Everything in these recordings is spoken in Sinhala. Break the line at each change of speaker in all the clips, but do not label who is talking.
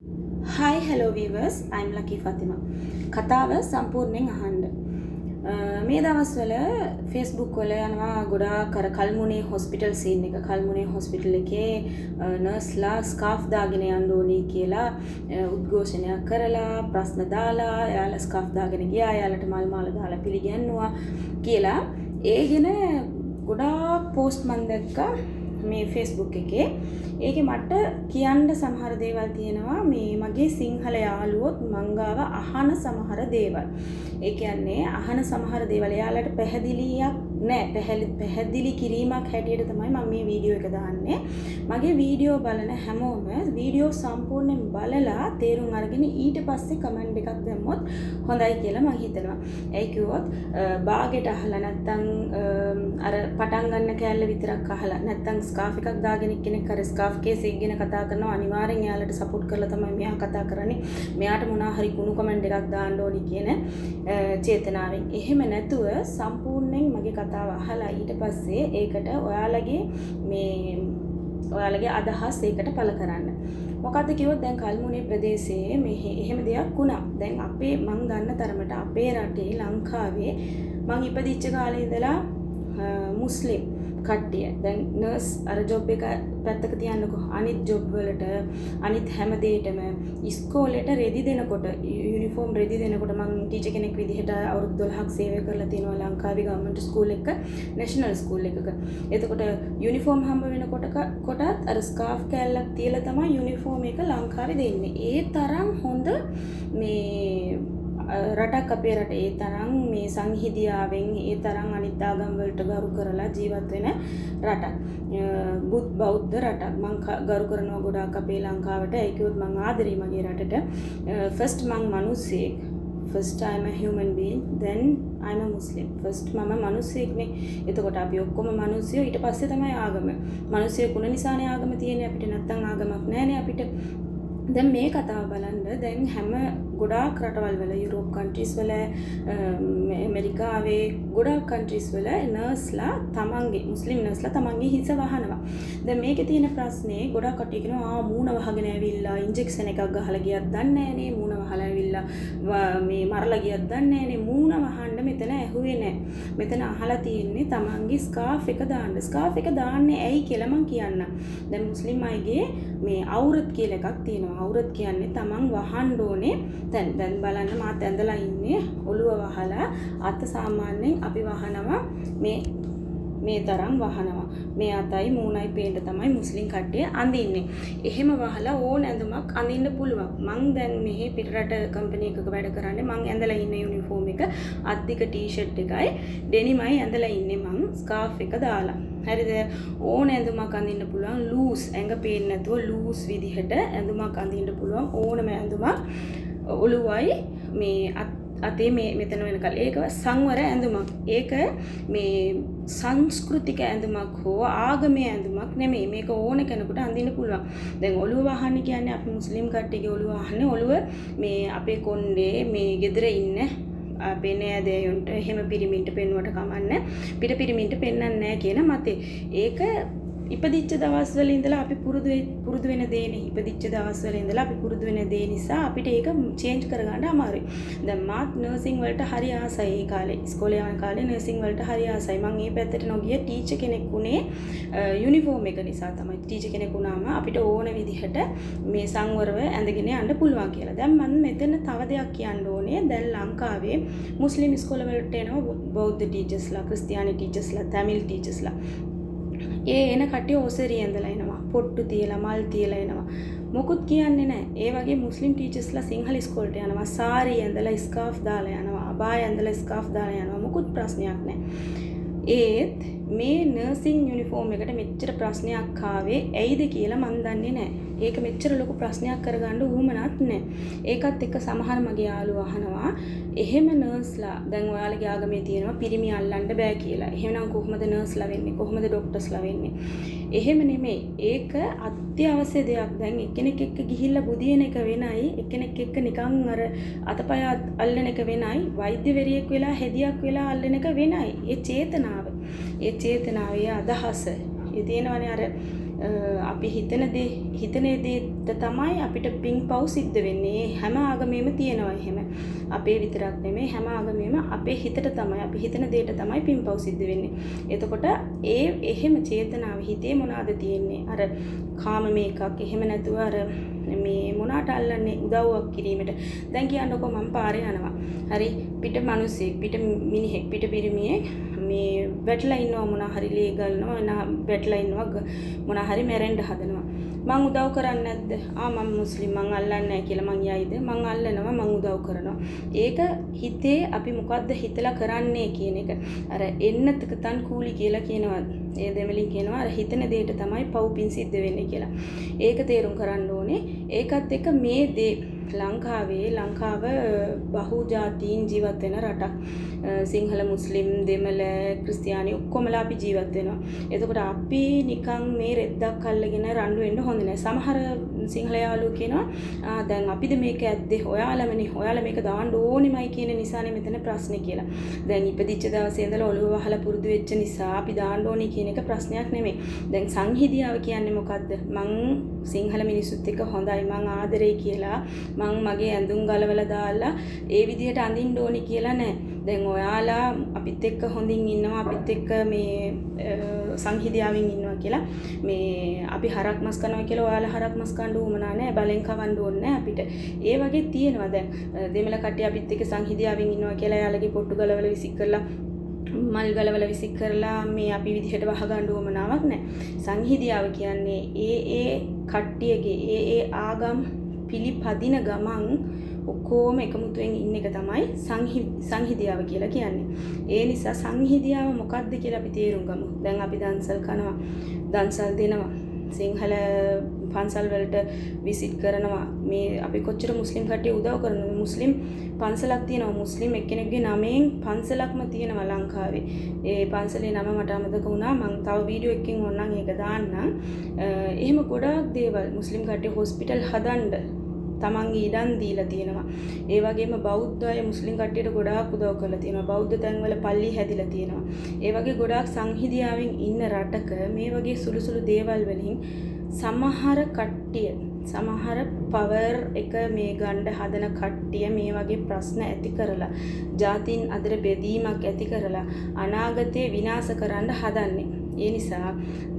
Hi, hello viewers, I'm Lucky Fatima. කතාව සම්පූර්ණයෙන් අහන්න. මේ දවස්වල Facebook වල යනවා ගොඩාක් අර කල්මුනේ හොස්පිටල් සීන් එක. කල්මුනේ හොස්පිටල් එකේ නර්ස්ලා ස්කාෆ් දාගෙන යන්න ඕනේ කියලා උද්ඝෝෂණයක් කරලා, ප්‍රශ්න දාලා, එයාලා ස්කාෆ් දාගෙන ගියා, එයාලට මල් මාල දාලා පිළිගැන්නුවා කියලා. ඒ ගැන ගොඩාක් පෝස්ට් මං දැක්කා මේ Facebook එකේ. ඒකේ මට කියන්න සමහර දේවල් තියෙනවා, මේ මගේ සිංහල යාළුවොත් මං ගාව අහන සමහර දේවල්. ඒ කියන්නේ අහන සමහර දේවල් එයාලට පැහැදිලියක් නෑ. පැහැදිලි කිරීමක් හැටියට තමයි මම මේ වීඩියෝ එක දාන්නේ. මගේ වීඩියෝ බලන හැමෝම වීඩියෝ සම්පූර්ණයෙන් බලලා තේරුම් අරගෙන ඊට පස්සේ කමෙන්ට් එකක් දැම්මොත් හොඳයි කියලා මං හිතනවා. ඇයි කිව්වොත් බාගෙට අහලා නැත්තම් අර පටන් ගන්න කෑල්ල විතරක් අහලා නැත්තම් ස්කාෆ් එකක් දාගෙන කෙනෙක් අර ස්කාෆ් කේස් එක ගැන කතා කරනවා, අනිවාර්යෙන් එයාලට සපෝට් කරලා තමයි මෙයා කතා කරන්නේ, මෙයාට මොනවා හරි කුණු කමෙන්ට් එකක් දාන්න ඕනි කියන චේතනාවෙන්. එහෙම නැතුව සම්පූර්ණයෙන් මගේ කතාව අහලා ඊට පස්සේ ඒකට ඔයාලගේ මේ ඔයාලගේ අදහස් ඒකට පළ කරන්න. මොකද්ද කිව්වොත් දැන් කල්මුනේ ප්‍රදේශයේ මේ එහෙම දෙයක් වුණා. දැන් අපේ මං දන්න තරමට අපේ රටේ ලංකාවේ මං ඉපදිච්ච කාලේ ඉඳලා මුස්ලිම් කට්ටිය දැන් නර්ස් අර ජොබ් එක පැත්තක තියන්නකෝ, අනිත් ජොබ් වලට අනිත් හැම දෙයකටම ඉස්කෝලේට රෙදි දෙනකොට, යුනිෆෝම් රෙදි දෙනකොට, මං ටීචර් කෙනෙක් විදිහට අවුරුදු 12ක් සේවය කරලා තියෙනවා ලංකාවේ ගවර්න්මන්ට් ස්කූල් එක, නැෂනල් ස්කූල් එකක. එතකොට යුනිෆෝම් හම්බ වෙනකොට කොටත් අර ස්කාෆ් කෑල්ලක් තියලා තමයි යුනිෆෝම් එක ලංකාවේ දෙන්නේ. ඒ තරම් හොඳ මේ රටක් අපේ රට. ඒ තරම් මේ සංහිඳියාවෙන්, ඒ තරම් අනිත් ආගම් වලට ගරු කරලා ජීවත් වෙන රටක්. බෞද්ධ රටක්. මං ගරු කරනවා ගොඩාක් අපේ ලංකාවට. ඒ කිව්වොත් මං ආදරේ මගේ රටට. ෆස්ට් මං මිනිස්සෙක්. First I'm a human being, then I'm a Muslim. First මම මිනිස්සෙක්නේ. එතකොට අපි ඔක්කොම මිනිස්සුයෝ, ඊට පස්සේ තමයි ආගම. මිනිස්සෙක් වුණ නිසානේ ආගම තියෙන්නේ අපිට. නැත්තම් ආගමක් නෑනේ අපිට. දැන් මේ කතාව බලන්න, දැන් හැම ගොඩාක් රටවල් වල, යුරෝප් කන්ට්‍රීස් වල, ඇමරිකාවේ ගොඩාක් කන්ට්‍රීස් වල නර්ස්ලා තමන්ගේ, මුස්ලිම් නර්ස්ලා තමන්ගේ හිස වහනවා. දැන් මේකේ තියෙන ප්‍රශ්නේ ගොඩාක් කට්ටිය කියනවා, ආ මූණ වහගෙන ඇවිල්ලා ඉන්ජෙක්ෂන් එකක් ගහලා ගියත් දන්නේ නෑනේ, මූණ වහලා ඇවිල්ලා මේ මරලා ගියත් දන්නේ නෑනේ. මූණ වහන්න මෙතන ඇහුවේ නෑ. මෙතන අහලා තියෙන්නේ තමන්ගේ ස්කාෆ් එක දාන්න. ස්කාෆ් එක දාන්නේ ඇයි කියලා මං කියන්නම්. දැන් මුස්ලිම් අයගේ මේ අවුරත් කියලා එකක් තියෙනවා. අවුරත් කියන්නේ තමන් වහන්න ඕනේ. දැන් බලන්න මාත් ඇඳලා ඉන්නේ ඔළුව වහලා, අත සාමාන්‍යයෙන් අපි වහනවා මේ තරම් වහනවා. මේ අතයි මූණයි පේන්න තමයි මුස්ලිම් කට්ටිය අඳින්නේ. එහෙම වහලා ඕන ඇඳුමක් අඳින්න පුළුවන්. මං දැන් මෙහි පිටරට කම්පැනි එකක වැඩ කරන්නේ. මං ඇඳලා ඉන්න යුනිෆෝම් එක අත් දිග ටී-ෂර්ට් එකයි ඩෙනිමයි ඇඳලා ඉන්නේ මං ස්කාෆ් එක දාලා. හරිද? ඕන ඇඳුමක් අඳින්න පුළුවන්. ලූස් ඇඟ පේන්නේ නැතුව ලූස් විදිහට ඇඳුමක් අඳින්න පුළුවන්. ඕනම ඇඳුමක් ඔළුවයි මේ අතේ මේ මෙතන වෙනකල්. ඒක සංවර ඇඳුමක්. ඒක මේ සංස්කෘතික ඇඳුමක් හෝ ආගමේ ඇඳුමක් නෙමෙයි. මේක ඕන කෙනෙකුට අඳින්න පුළුවන්. දැන් ඔළුව වහන්න කියන්නේ අපි මුස්ලිම් කට්ටියගේ ඔළුව වහන්නේ ඔළුව මේ අපේ කොණ්ඩේ මේ ගෙදර ඉන්න අපේ නෑදෑයන්ට එහෙම පිරිමින්ට පෙන්නුවට කමන්නේ, පිට පිරිමින්ට පෙන්වන්නේ නෑ කියන මතේ. ඒක ඉපදිච්ච දවස්වල ඉඳලා අපි පුරුදු වෙන දේනේ. ඉපදිච්ච දවස්වල ඉඳලා අපි පුරුදු වෙන දේ නිසා අපිට ඒක චේන්ජ් කරගන්න අමාරුයි. දැන් මාත් නර්සිං වලට හරි ආසයි ඒ කාලේ. ඉස්කෝලේ යන කාලේ නර්සිං වලට හරි ආසයි. මං ඒ පැත්තට නොගිය ටීචර් කෙනෙක් වුණේ යුනිෆෝම් එක නිසා තමයි. ටීචර් කෙනෙක් වුණාම අපිට ඕන විදිහට මේ සංවරව ඇඳගෙන යන්න පුළුවන් කියලා. දැන් මං මෙතන තව දෙයක් කියන්න ඕනේ. දැන් ලංකාවේ මුස්ලිම් ඉස්කෝල වලට එනවා බෞද්ධ ටීචර්ස්ලා, ක්‍රිස්තියානි ටීචර්ස්ලා, තමිල් ටීචර්ස්ලා. ඒ එන කට්ටිය ඔසරි ඇඳලා එනවා, පොට්ටු තියලා මල් තියලා එනවා. මොකුත් කියන්නේ නෑ. ඒ වගේ මුස්ලිම් ටීචර්ස්ලා සිංහල ඉස්කෝලේට යනවා, සාරි ඇඳලා ස්කාෆ් දාලා යනවා, අබාය ඇඳලා ස්කාෆ් දාලා යනවා. මොකුත් ප්‍රශ්නයක් නෑ. ඒත් මේ නර්සිං යුනිෆෝම් එකට මෙච්චර ප්‍රශ්නයක් ආවේ ඇයිද කියලා මං දන්නේ නෑ. ඒක මෙච්චර ලොකු ප්‍රශ්නයක් කරගන්න උවමනත් නෑ. ඒකත් එක්ක සමහර මගේ යාළුවෝ අහනවා, එහෙම නර්ස්ලා දැන් ඔයාලගේ ආගමේ තියෙනවා පිරිමි අල්ලන්න බෑ කියලා. එහෙනම් කොහොමද නර්ස්ලා වෙන්නේ? කොහොමද ඩොක්ටර්ස්ලා වෙන්නේ? එහෙම නෙමෙයි. ඒක අත්‍යවශ්‍ය දෙයක්. දැන් එක්කෙනෙක් එක්ක ගිහිල්ලා බුදියන එක වෙනයි, එක්කෙනෙක් එක්ක නිකන් අර අතපය අල්ලන එක වෙනයි, වෛද්‍යවරියෙක් වෙලා හෙදියක් වෙලා අල්ලන එක වෙනයි. ඒ චේතනාව, ඒ චේතනාව, ඒ අදහස, ඒ තියෙනවනේ අර අපි හිතන දේ, හිතන දේට තමයි අපිට පින් පව් සිද්ධ වෙන්නේ. ඒ හැම ආගමේම තියෙනවා එහෙම. අපේ විතරක් නෙමෙයි, හැම ආගමේම අපේ හිතට තමයි, අපි හිතන දේට තමයි පින් පව් සිද්ධ වෙන්නේ. එතකොට ඒ එහෙම චේතනාව හිතේ මොනවාද තියෙන්නේ? අර කාම මේකක් එහෙම නැතුව අර මේ මොනාට අල්ලන්නේ උදව්වක් කිරීමට. දැන් කියන්නකෝ මම පාරේ යනවා. හරි, පිට මිනිස්සෙක්, පිට මිනිහෙක්, පිට පිරිමියෙක් මේ වැටලා ඉන්නවා, මොනා හරි ලේ ගලනවා, වැටලා ඉන්නවා, මොනා හරි මැරෙන්න හදනවා. මං උදව් කරන්නේ නැද්ද? ආ මං මුස්ලිම්, මං අල්ලන්නේ නැහැ කියලා මං යයිද? මං අල්ලනවා, මං උදව් කරනවා. ඒක හිතේ අපි මොකද්ද හිතලා කරන්නේ කියන එක. අර එන්නතක තන් කූලි කියලා කියනවා. ඒ දෙමළින් කියනවා අර හිතන දෙයට තමයි පව් පින් සිද්ධ වෙන්නේ කියලා. ඒක තේරුම් කරන්න ඕනේ. ඒකත් එක්ක මේ දේ ලංකාවේ, ලංකාව බහු ජාතීන් ජීවත් වෙන රටක්. සිංහල, මුස්ලිම්, දෙමළ, ක්‍රිස්තියානි ඔක්කොමලා අපි ජීවත් වෙනවා. එතකොට අපි නිකන් මේ රෙද්දක් අල්ලගෙන රණ්ඩු වෙන්න හොඳ නෑ. සමහර සිංහල යාළුවෝ කියනවා දැන් අපිද මේක ඇද්දේ, ඔයාලමනේ, ඔයාලා මේක දාන්න ඕනෙමයි කියන නිසානේ මෙතන ප්‍රශ්නේ කියලා. දැන් ඉපදිච්ච දවසේ ඉඳලා ඔළුව වහලා පුරුදු වෙච්ච නිසා අපි දාන්න ඕනේ කියන එක ප්‍රශ්නයක් නෙමෙයි. දැන් සංහිදියාව කියන්නේ මොකද්ද? මං සිංහල මිනිස්සුත් එක්ක හොඳයි, මං ආදරෙයි කියලා මං මගේ ඇඳුම් ගලවලා දාලා ඒ විදිහට අඳින්න ඕනේ කියලා නෑ. දැන් ඔයාලා අපිත් එක්ක හොඳින් ඉන්නවා, අපිත් එක්ක මේ සංහිදියාවෙන් ඉන්නවා කියලා මේ අපි හරක් මස් කනවා කියලා ඔයාලා හරක් මස් කන්න උවමනා නෑ, බලෙන් කවන්න ඕනේ නෑ අපිට. ඒ වගේ තියෙනවා. දැන් දෙමළ කට්ටිය අපිත් එක්ක සංහිදියාවෙන් ඉන්නවා කියලා එයාලගේ පොට්ටු ගලවලා විසික් කරලා, මල් ගලවලා විසික් කරලා මේ අපි විදිහට වහගන්න උවමනාවක් නෑ. සංහිදියාව කියන්නේ ඒ ඒ කට්ටියගේ ඒ ඒ ආගම් පිළිපදින ගමන් ඔක්කොම එකමුතුවෙන් ඉන්න එක තමයි සංහිදියාව කියලා කියන්නේ. ඒ නිසා සංහිදියාව මොකක්ද කියලා අපි තේරුම් ගමු. දැන් අපි දන්සල් කනවා, දන්සල් දෙනවා, සිංහල පන්සල් වලට විසිට් කරනවා. මේ අපි කොච්චර මුස්ලිම් කට්ටිය උදව් කරනවද? මුස්ලිම් පන්සලක් තියෙනවා. මුස්ලිම් එක්කෙනෙක්ගේ නමෙන් පන්සලක්ම තියෙනවා ලංකාවේ. ඒ පන්සලේ නම මට අමතක වුණා. මං තව වීඩියෝ එකකින් ඕනනම් ඒක දාන්නම්. එහෙම ගොඩාක් දේවල් මුස්ලිම් කට්ටිය හොස්පිටල් හදන්න තමන්ගේ ඉඩම් දීලා තියෙනවා. ඒ වගේම බෞද්ධ අය මුස්ලිම් කට්ටියට ගොඩාක් උදව් කරලා තියෙනවා. බෞද්ධ තැන්වල පල්ලි හැදිලා තියෙනවා. ඒ වගේ ගොඩාක් සංහිදියාවෙන් ඉන්න රටක මේ වගේ සුළු සුළු දේවල් වලින් සමහර කට්ටිය, සමහර පවර් එක මේ ගණ්ඩ හදන කට්ටිය මේ වගේ ප්‍රශ්න ඇති කරලා, ජාතීන් අතර බෙදීමක් ඇති කරලා අනාගතේ විනාශ කරන්න හදන්නේ. ඒ නිසා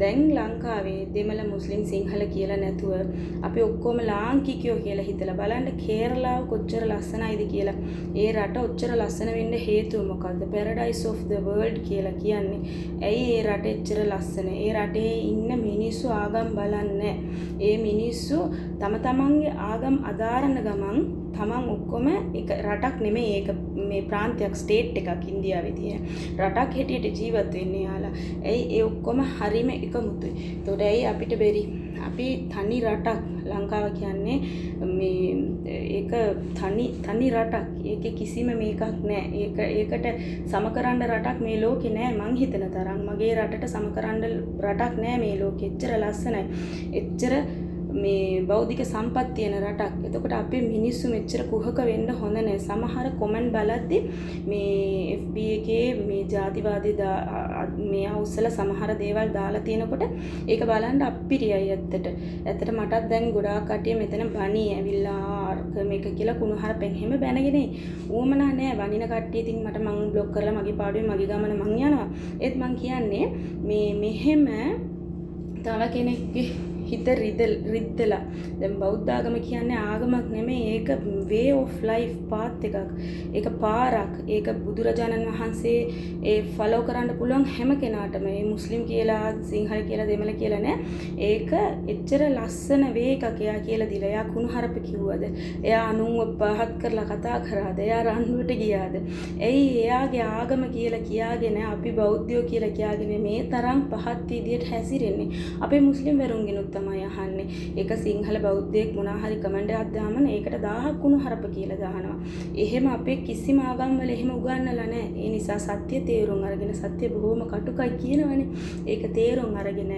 දැන් ලංකාවේ දෙමළ, මුස්ලිම්, සිංහල කියලා නැතුව අපි ඔක්කොම ලාංකිකයෝ කියලා හිතලා බලන්න කේරළාව කොච්චර ලස්සනයිද කියලා. ඒ රට ඔච්චර ලස්සන වෙන්න හේතුව මොකද්ද? පැරඩයිස් ඔෆ් the world කියලා කියන්නේ. ඇයි ඒ රට එච්චර ලස්සන? ඒ රටේ ඉන්න මිනිස්සු ආගම් බලන්නේ. ඒ මිනිස්සු තම තමන්ගේ ආගම් අදාරන ගමන් තමන් ඔක්කොම එක රටක් නෙමෙයි, ඒක මේ ප්‍රාන්තයක්, ස්ටේට් එකක් ඉන්දියාවේ තියෙන රටක් හැටියට ජීවත් වෙන්නේ යාලා. ඇයි ඒ ඔක්කොම හරිම එකමුතුයි. එතකොට ඇයි අපිට බැරි? අපි තනි රටක්, ලංකාව කියන්නේ මේ ඒක තනි රටක්. ඒකේ කිසිම මේකක් නෑ. ඒකට සමකරන්න රටක් මේ ලෝකේ නෑ මං හිතන තරම්. මගේ රටට සමකරන්න රටක් නෑ මේ ලෝකේ. එච්චර ලස්සනයි. එච්චර මේ බෞද්ධික සම්පත් තියෙන රටක්. එතකොට අපේ මිනිස්සු මෙච්චර කුහක වෙන්න හොඳ නෑ. සමහර කොමන්ට් බලද්දි මේ FB එකේ මේ ජාතිවාදී මේ අවුස්සලා සමහර දේවල් දාලා තියෙනකොට ඒක බලන්න අප්පිරියයි ඇත්තට. ඇත්තට මටත් දැන් ගොඩාක් කට්ටිය මෙතන බණී ඇවිල්ලා අර්ක මේක කියලා කුණුහරුපෙන් එහෙම බැනගෙන ඌමනා නෑ. වනින කට්ටිය ඉතින් මට මං බ්ලොක් කරලා මගේ පාඩුවේ මගේ ගමන මං යනවා. ඒත් මං කියන්නේ මේ මෙහෙම තව කෙනෙක්ගේ හිත රිද්දලා, දැන් බෞද්ධ ආගම කියන්නේ ආගමක් නෙමෙයි, ඒක way of life, path එකක්. ඒක පාරක්. ඒක බුදුරජාණන් වහන්සේ ඒ ෆලෝ කරන්න පුළුවන් හැම කෙනාටම. ඒ මුස්ලිම් කියලා, සිංහල කියලා, දෙමළ කියලා නෑ. ඒක එච්චර ලස්සන වේ එකක් එයා කියලා දීලා. එයා කුණුහරුප කිව්වද? එයා අනුන්ව පහත් කරලා කතා කරාද? එයා රණ්ඩුවට ගියාද? ඇයි එයාගේ ආගම කියලා කියාගෙන අපි බෞද්ධයෝ කියලා කියාගෙන මේ තරම් පහත් විදියට හැසිරෙන්නේ? අපේ මුස්ලිම් වරුන්ගෙනුත් තමයි අහන්නේ. ඒක සිංහල බෞද්ධයෙක් මොනවා හරි කමෙන්ට් එකක් දාමන ඒකට 1000ක් කුණුහරුප කියලා දානවා. එහෙම අපේ කිසිම ආගම් වල එහෙම උගන්වලා නැහැ. ඒ නිසා සත්‍ය තේරුම් අරගෙන, සත්‍ය බොහොම කටුකයි කියනවනේ. ඒක තේරුම් අරගෙන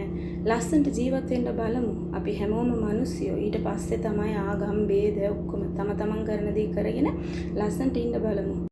ලස්සනට ජීවත් වෙන්න බලමු. අපි හැමෝම මිනිස්සුયો. ඊට පස්සේ තමයි ආගම් භේද ඔක්කොම තම තමන් කරන දේ කරගෙන ලස්සනට ඉන්න බලමු.